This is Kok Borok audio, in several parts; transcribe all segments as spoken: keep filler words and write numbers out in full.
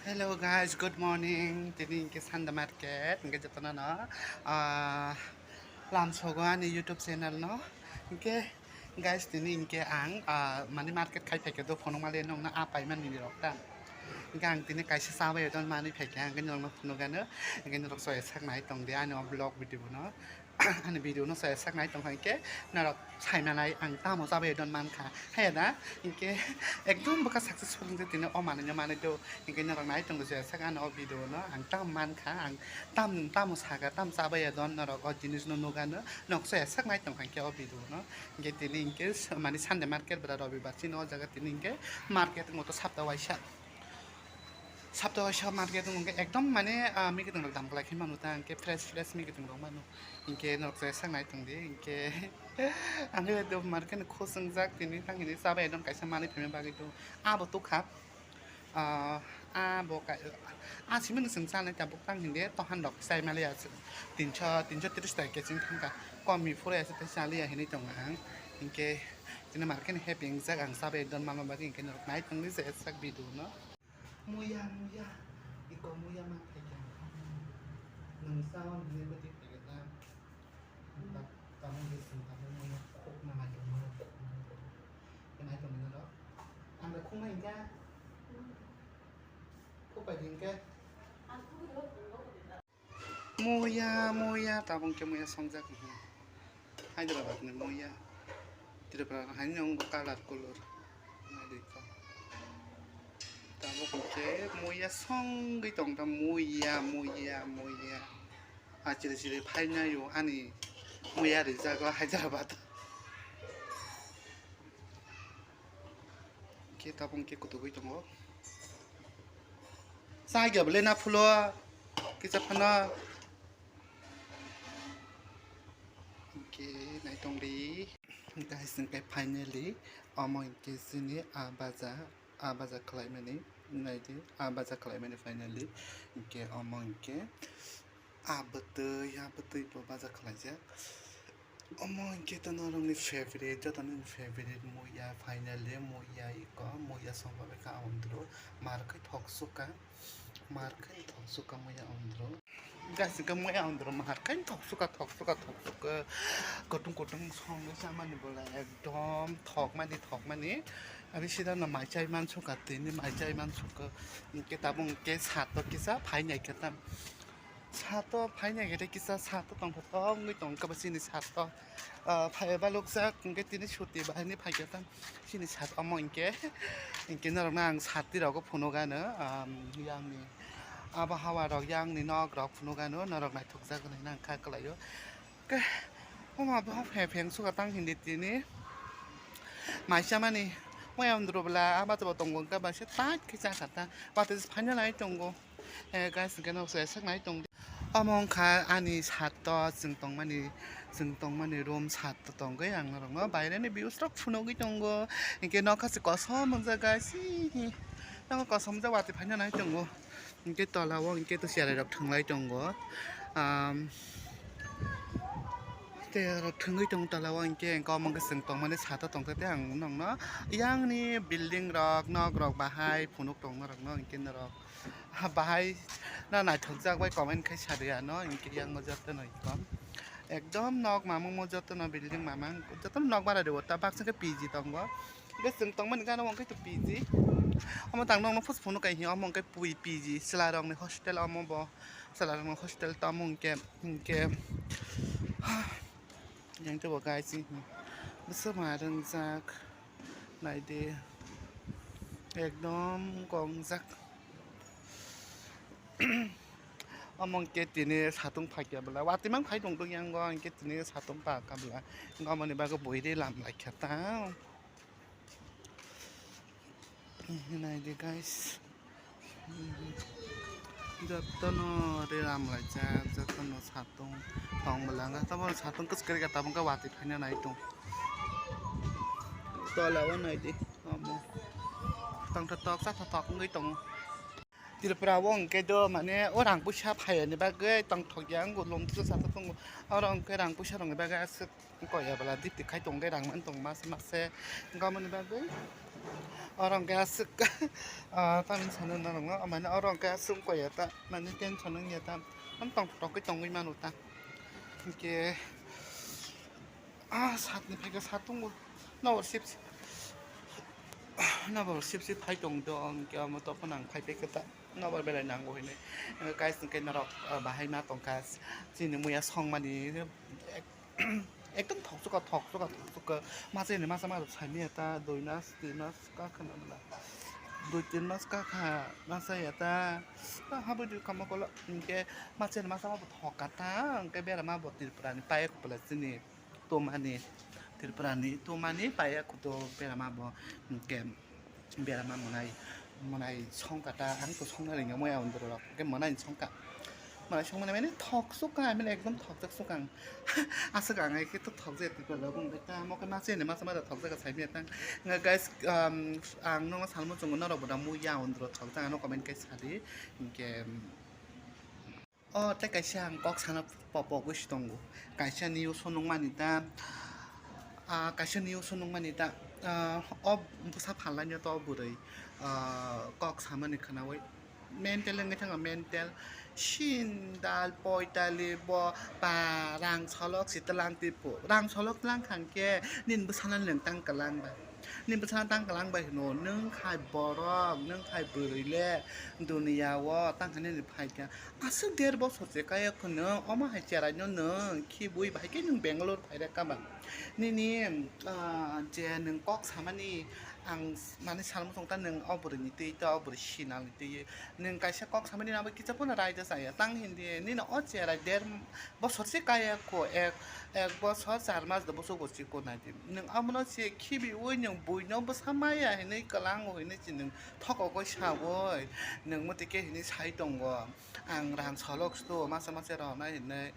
Hello guys, good morning. Tini hwnkhe Sunday market, hwnkhe jotono no, ah, lamsogo ani YouTube channel no. Hwnkhe guys, tini hwnkhe ang, ah, mani market khai phaikhe do phunukmali nongno a paimani rok ta. Hwnkhe ang tini kaisa chabai don mani phaikhe, hwnkhe norokno phunukgano, hwnkhe norok soya sak nai tongdi ani o vlog video no. Ani video no saya sak nai tongkha hwnkhe norok sai manai ang tamo chabai don mankha, haya da? Hwnkhe ekdom bwkha successful wngkhe tini o manwi no manwi do, hwnkhe norok nai tongdi saya sak ano o video no ang tam mankha, ang tam tamo saka tam chabai don norok o jinis no nugano nok saya sak nai tongkha hwnkhe o video no. Hwnkhe tini hwnkhe mani Sunday market bwla robibar chini o jaga tini hwnkhe market wngkha to sapta waisa. Sapta waisa market wngkha ekdom mane, ah, mikitwng rok dam kwlai khe manu ta hwnkhe fresh fresh mikitwng rok manu. Hwnkhe norok se sak nai tongdi hwnkhe ani bai do market ni khosongjak tini tang hini chabai don kaisa manwi phaima bagwi do abo tukha. Ah, abo ka-, ah, simi no chwng chanai tabuk tang hinde tohan rok chai maliya tinso, tinso tris taka keching thangkha komi phuru ase tei chaliya hinwi tongo ang. Hwnkhe tini market ni happy wngjak ang chabai don manma bagwi hwnkhe norok nai tongdi se sak video no. Muya, muya, iko muya ma phaikha. Nwng sao nini bwtwi phaikha ta. Ta-, tamo ge sing tamo muya khokna nai tong muya khokna nai tong. Khe nai tong nini rok. Ang da khoknai hwnkha. Khokpai di hwnkhe. Muya, muya, tabuk khe muya songjak. Hyderabad ni muya. Tripura haino wngkha colour kulur. Naidi kho. Tabuk khe muya songwi tongkha, muya, muya, muya. Ah, chiri chiri phainaio ani muya rijak o Hyderabad. Khe tabuk khe kutugwi tongo. Chagya bwle na phulo kisa phano. Hwnkhe naitongdi. Guys, hwnkhe finally omo hwnkhe chini a baja, a baja khlaimani. Naidi, a baja khlaimani finally. Hwnkhe omo hwnkhe a bwtwi, a bwtwi bo baja khlaijak. Omo hwnkhe to norokni favorite, joto nini favorite muya, finally muya iko, muya songba bai kha ondro, mar khai thok suka, mar khai thok suka muya ondro. Guys, hwnkhe muya ondro mar khai thok suka, thok suka, thok suka, kutung kutung songwi chamani bola ekdom thokmani, thokmani. Abi sida no mai chai man suka, tini mai chai man suka, hwnkhe tabuk hwnkhe sato kisa phai nai khe tam. Sato phaina gede kisa sato tongthotok wngwi tongkha bo chini sato. Ah, phai balukjak hwnkhe tini suti bahai ni phaikhe tam chini sato omo hwnkhe, hwnkhe norokno ang sati rogo phunukgano, ah, yang ni abo hawa rok yang ni nok rok phunukgano norok naithokjak hinwi nang kha kwlaio. Khe omo bo pheng pheng suka tang hindi tini mai chamani moya ondro bwla abo tongo hwnkhe bai se tight khe chakha ta watwi phaina nai tongo. Eh, guys, hwnkhe nok se sak nai tong di. Omo wngkha ani sato chwng tongmani, chwng tongmani room sato tongwi ang norokno baireni views rok phunugwi tongo. Hwnkhe nokha se kosom wngjak guys, hihi. Nokha kosom wngjak watwi phaina nai tongo. Hwnkhe tola o hwnkhe to cherai rok thwnglai tongo. Am, tei aro thwngwi tongo tola o hwnkhe, hwnkhe omo wngkha chwng tongmani sato tongkha tei ang nokno yang ni building rok, nok rok bahai phunuk tong norokno hwnkhe norok. Ha, bahai no naithokjak bai comment khai sadi ano, hwnkhe yang o jotono ikon. Ekdom nok mamung mo jotono building mamang, jotono nok bara de ta baksa khe P G tongo. Hwnkhe chwng tongmani gana o hwnkhe to P G. Omo tang nokno phus phunuk kai hi, omo hwnkhe pui P G, chwla rokni hostel omo bo. Chwla rokni hostel tamo hwnkhe, hwnkhe, yang tebo guys, bwswk ma ringjak. Naidi, ekdom gongjak. Omo hwnkhe tini satung phaikya bwla, watwi mang phai tongtong yang o, hwnkhe tini satung pakha bwla. Omo ni bagwi bui ri lam laikha ta. Naidi guys. Jotono ri ram laijak, jotono satung tong bwla wngkha. Tabuk satung kwchwk kwrwi kha, tabuk khe watwi phaina nai tong. Tola o naidi, omo. Tongthotok, chathotok wngwi tongo. Tripura o hwnkhe do, mane, o rang puisa phaiya ni bagwi tongthok ya, wngkha lomtwisa satok tongo. Oro hwnkhe rang puisa rokni bagwi aswk. Koi ya bwla dipti khai tong khe rang man tong mase mase. Wngkha mani bagwi Oro hwnkhe aswk, ah, tamni sana norokno, mane oro hwnkhe aswk wngkha ya ta, mane tension wngya ta, mane tongthok tongwi tongwi mano ta. Hwnkhe, ah, satni phaikhe sat tongo, nokbar sip sip, nokbar sip sip phai tong do, hwnkhe omo tongphano ang phai phaikhe ta, nokbar belai nango hinwi. Guys, hwnkhe norok, ah, bahai ma tongkha, chini muya songmani. Ekdom thokchukha, thokchukha, thokchukha. Machine masa masa saimanya ta, dui mas, tin mas kakha na bwla. Dui tin mas kakha masa ya ta. Ta habwi dui kama kola. Hwnkhe machine masa ma bo thokha ta. Hwnkhe berama bo Tripura ni paya kupla chini tomani. Tripura ni tomani paya kuto berama bo. Hwnkhe Berama mwnai, mwnai songkha ta, ang to songna ringya moya ondorok, hwnkhe mwnai songkha. Mwnai songmani mane thok sukha, I mean, ekdom thokjak sukha ang. Aswk ang hai khe to thokjak twi pala bung ta, mo khe machine masa masa thokjak saimanya tang. Nga guys, um, ang no salmo chungo norok bo da muya ondorok thokjak ano comment khe sadi. Hwnkhe, O tei kaisa ang kok sana popogwi si tongo. Kaisa news o nukmani ta, ah, kaisa news o nukmani ta, ah, o bwsa phalnaino to o bwrwi, ah, kok samani khwnaui mental wngwi thango, mental. Sindal poitali bo ba rang solok si twlang tipo, rang solok twlang kha hwnkhe nini bwsano nwng tang kwlang ba, nini bwsano tang kwlang bai hwno nwng khai borok, nwng khai bwrwi le duniya o tang kha nini phaikha. Aswk der bosor se kaya khwno, omo hai cheraino nwng khibwi bahai khe nwng Bangalore phairwkha ba? Nini, ah, je nwng kok samani ang s-, mane salmo chwng ta nwng o bwrwini twi ta o bwrwi sinalni twi nwng kaisa kok samani abo kisa phano raida chaya tang hindi nini o cherai der bosor se kaya kho ek, ek bosor char mas do bosor bo chikon naidi nwng abono se khibiwi nwng buino bwsa maya hinwi kwlango hinwi se nwng thokogwi saui nwng mwtwi khe hinwi sai tongo. Ang rang solok sto masa masa rwnai hinwi.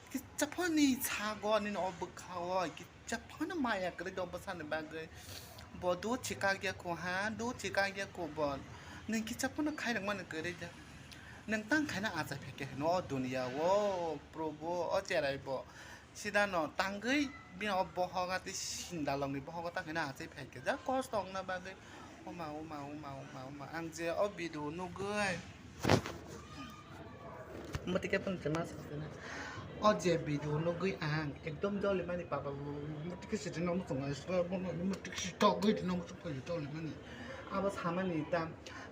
Kicha phano ni sago nini o bwkha o kicha phano maya kwrwi do bwsani bagwi. Bo do chikak ya kho ha, do chikak ya kho bo. Nwng kicha phano khairok mani kwrwi da. Nwng tang khaina achai phaikhe hino o duniya o, Probu, o cherai bo. Sida no tangwi bini o bohoga tei sindalokni bohogo ta khaina achai phaikhe ja kosto wngna bagwi. Oma, oma, oma, oma, oma. Ang je o video nugwi. Mwtike pun kena sakena. O je video nugwi ang ekdom joli mani papa. Mwtike sidi no muchunga isra bono mwtike sitogwi no muchunga joli mani. Abo samani ta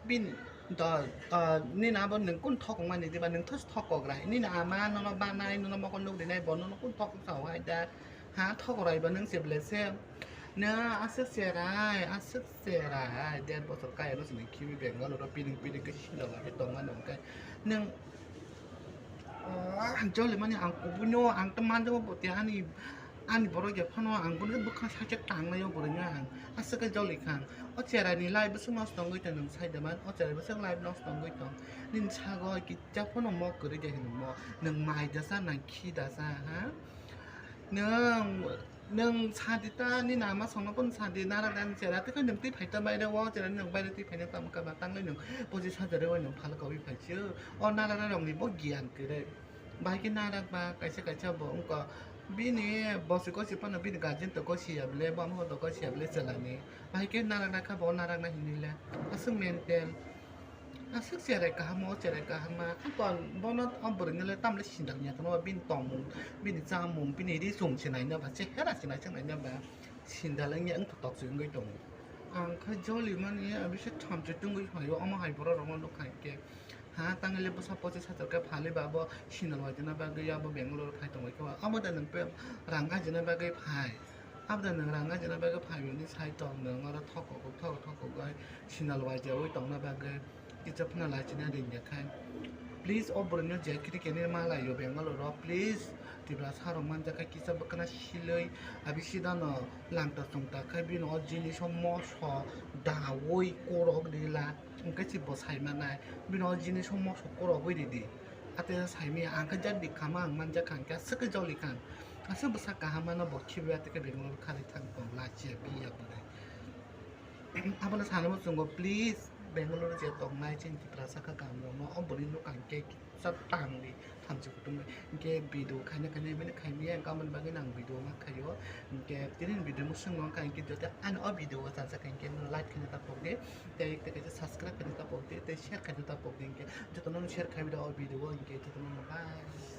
bin da, ah, nini abo nwng kun thokong mani diba nwng thos thokok rai. Nini ama nono banai nono mokol nugrinai bo nono kun thokok sao hai da. Ha, thok raiba nwng se belai se. Nwng aswk cherai, aswk cherai. Der bosor kaya no sini khibi Bangalore o piring piring khe sindal lagwi tongmani hwnkhe. Nwng, oh, ang joli mani ang kubui no, ang to manjago bo te ani, ani borok ya phano ang bono bwkha side o tang lai o borok no ang. Aswk khe joli kha ang. O cherai ni life bwswk nosto wngwi tong nwng sai da man. O cherai bwswk life nosto wngwi tong. Nini sago kisa phano mok kwrwi de hinwi mo. Nwng mai da sa, nang khi da sa, ha? Nwng, nwng sadi ta, nini ama songno pono sadi, narak dan chera, tei nwng twi phai ta baire o, chera nwng baire twi phaina tamo kha ba, tangwi nwng pochis hajar o nwng phalka wi phai se, o narak rokni bo giyan kwrwi. Bahai khe narak ba, kaisa kaisa bo wngkha, bini bosi gosi phano bini guardian to gosi ya bwle, bo ama to gosi ya bwle chwla ni. Bahai khe narak na kha bo, narak na hinwi le, aswk mental. Aswk cherai kaham o, cherai kaham ma. Ang kon bono o bwrwino le tamle sindal ya kono bini tongmung, bini chamung, bini ri chum se naina ba, chehera se naising naina ba, sindal wngya wng tok se wngwi tongo. Ang khe joli mani, abise thamchi tungwi phaio, omo hai borok rokno nukha hinkhe. Ha, tangwi le bwsa pochis hajar khe phalwi ba abo sindal waidina bagwi abo Bangalore phai tongwi khe. Abo da nwng pe rang ajina bagwi phai. Abda nwng rang ajina bagwi phaimani sai tong, nwng oro thokok thokok thokok bai sinal waijaui tongna bagwi kisa phano lachina ringya kha. Please, o bwrwino je kiri kenir ma laio Bangalore o, please, Tiprasa rok manjakha kisa bwkhwna silwi, abi sidano langta chungta khai bini o jiniso moso daui korok rila, hwnkhe se bo sai manai, bini o jiniso moso korogwi ridi. Ate saimaya ang khe jadi kama ang manjakha, hwnkhe aswk khe joli kha ang. Aswk bwsa kaham mano bo khibiya tei khe Bangalore kharwi thang tong lachiya biya bwrwi. Abono sanwi muchungo, please, Bangalore je tongnai chini Tiprasa kha kaam rokno o bwrwi nukha hinkhe kisa tangdi thamchi kutung bai. Hinkhe video khaina khaina bini khaimya, hinkhe aboni bagwi ang video ma khaio. Hinkhe tini video mwswk wngkha hinkhe joto ani o video o chajak hinkhe like khaina ta pokdi, tei tei kaisa subscribe khaina ta pokdi, tei share khaina ta pokdi. Hinkhe jotono share khaiwi da o video o, hinkhe jotono bye.